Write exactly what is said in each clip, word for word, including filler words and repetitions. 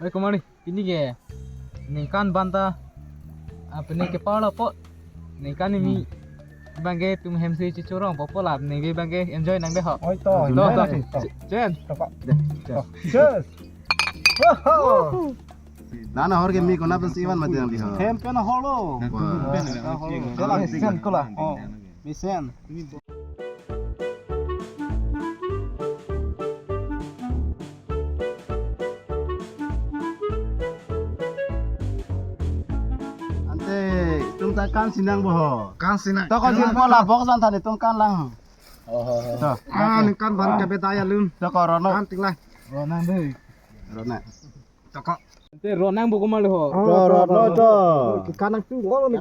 Oi, kumari, pini ke ningkan banta, ah, pini ke parlo po, ningkan ini bangke tum hemsi chichurong po po la, ningke bangke enjoy nangde ho. Oi, to, to, enjoy to, nang to. Chen. Toko. Deh, chen. Cheers. Woho. Nana hor ke mi kona pensi iwan mati nang di ho. Hem pen holo. Wah. Sen kola. Oh, mi sen. Ante, itum ta kansi nang bo ho. Kansi nang. Toko jin pola box an than itum kan lang. Oh, oh, oh. To. Ah, ningkan ban ke beda ya lum. Toko rono. Kan ting lang. Rono deh. Rono. Toko. Ante ronang buku malu ho. Ro, ro, ro, ro. Kanang tu ngol ni.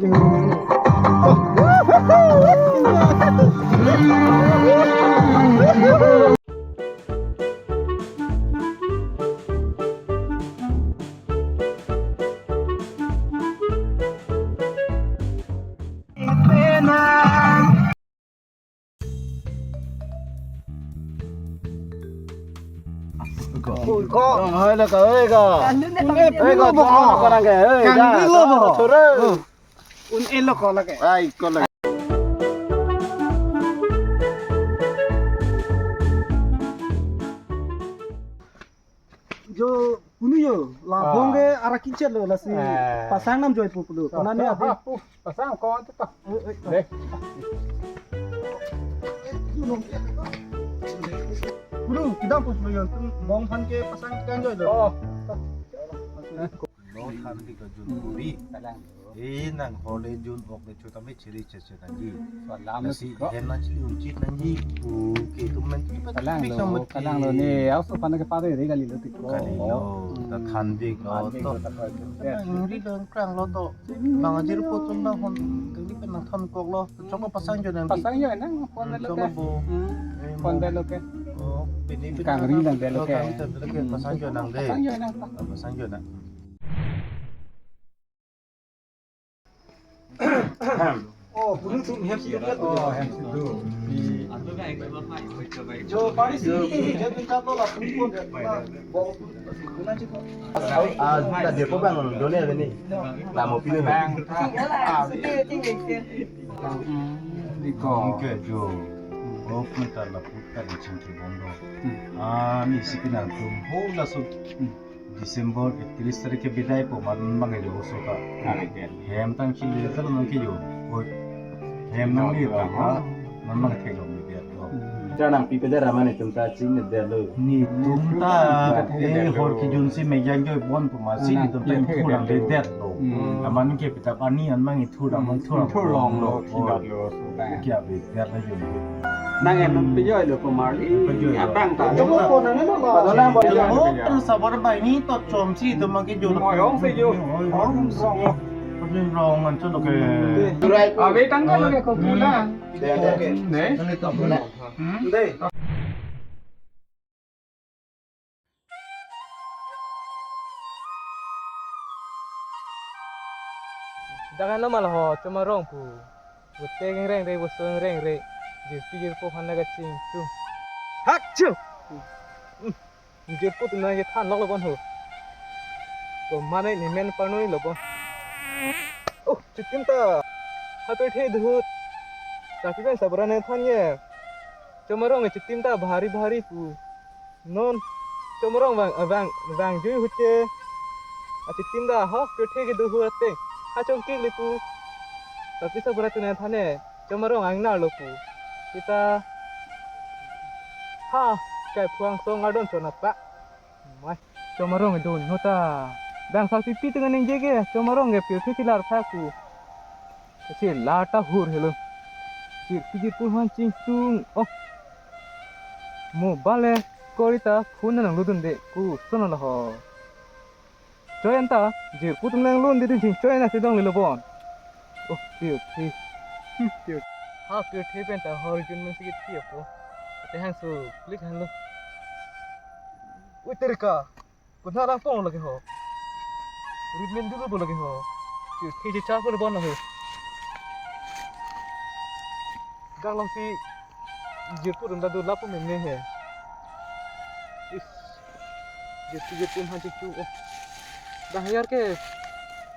Ko. Ko. Hai la ka, oi ka. Oi ka, ko na ka nang ke, oi ka. Kangri lo bo. Chore. Un-e lo ko la ke. Ai, ko la. Jo, punu jo, labong ke arak kinchet lo lasi. Eh. Pasang nam joi pu pulu. Kona ne abi. Pasang ko ante ta. Eh, eh. Deh. Punu, kita pus lo yon tum bong phan ke pasang kan joi lo. Oh. Lo than di ka jun kuri. Salang. Eh, nang hole jun ok le chota me chiri che che nangji. Salang. Lasi ko. Hem na chili unchit nangji. Oke, tum men tu pa. Salang lo, salang lo ne. Au so pana ke pare re kali lo tik ko. Kali lo. Hmm. Ta than dik lo. Than dik to. Lo ta ko. Nang ri lo krang lo to. Bang ajir po tum bang hon. Kali pen nang than kok lo. Chok lo pasang jo nang. Pasang jo nang. Phone lo ke. Chok lo bo. Hmm. Eh, phone mo. Lo ke. Oh, pini pini. Kangri nang lo ke. Kangri nang lo ke. Pasang jo nang de. Pasang jo nang. Pasang jo nang. Oh, punu tum hem si dum. Oh, hem si dum. Jo, Paris si, jo, pin ka to la pun pun. Ah, ta dia ko bang lo, done ave ni. La mo pinu. Bang. Ah, di ko. Ke jo. Oh, pun ta la pun ta di chingki bondo. Ah, ni si pina tum. Ho la so. December ekatris tarik ke bidai po man mang jo so ka. Correct, correct. Hem tang chili tal nang ke jo. Oi. Hem nang li ra ha. Man mang ke jo mi dia. Hmm. Cha nang pi pede raman itum ta ching ne dia lo. Netum ta, eh, hor kijun si mejang jo bon po ma si netum ta thu nang le dia lo. Hmm. Aman ke pita pani an mang thu nang mang thu nang. Thu long lo, khi dot lo. Kya be, kya be jo. Nang em pejoi lo ko marli. Pejoi lo. Apang ta. Jong ko nang lo. Padona bo jo. Oh, terus sabar bai ni to chom si to ma ke jo. Oi, ong se jo. Oi, ong. Ong song. Pejoi rong an chon ke. Ave tang ka lo ke ko pula. De, de, de. Ne? Nang to pula. Hmm? De. Dak an lo ma lo ho, Chomarong pu. Vote keng reng re, vote so reng re. Jirpi jirpo aphan la kachingthum. Hak chu! Hmm. Jirpo atum nangkethan lok lo bon ho. Ko mane ne men parnoi lo bon. Oh, chitim ta. Ha pirthe duhut. Tapi kan sabra ne than ye. Chomarong chitim ta bhari bhari pu. Non, Chomarong vang, vang, vang jui ahut ke. Achitim ta ho, pirthe kedo ahut ateng. Ha chongkik le pu. Tapi sabra atum nangthan ne, Chomarong angnar lo pu. Kita, ha, kai phuang song ardon chon apa. Mai, Chomarong do no ta. Bang sa pipi teng ningje ke, Chomarong ke pirthe kelar tha pu. Kachila ta hur helo. Jirpi jirpo aphan chingthum. Oh. Mobile le kori ta phone nang ludun de. Koson lo ho. Choi anta, jirpo atum nang lun didin ching choi na si dong lelo bon. Oh, pirthe. Hmm, pirthe. Ha, pirthe pen ta hor jun men sikit pi apo. Ate hang so, klik hang lo. Ui, terka. Kona lang pong lagi ho. Rit men dulu bo lagi ho. Pirthe chicha pun bon lagi. Gang long si jirpo atum ta do lapu men ne he. Is. Jirpo jirpo aphan chingthum. Oh. Bang yar ke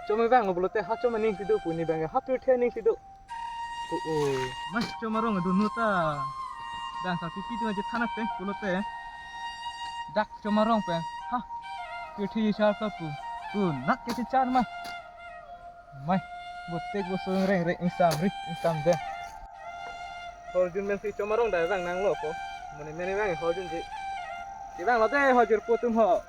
chom vanglo pulote ha chom aning si do pu, ne bang ha pirthe aning si do. O, o. Mai chom arong adun nu ta. Bang sa pipi tu aja thanak pen pulote. Dak chom arong pen. Ha. Pirthe char ta pu. Tu nak ke char ma. Mai. Botek bosong reng reng ingsam ri ingsam de. Horjun men si chom arong da vang nanglo po. Mane mane vang horjun ji. Kevanglo de horjun po atum ho.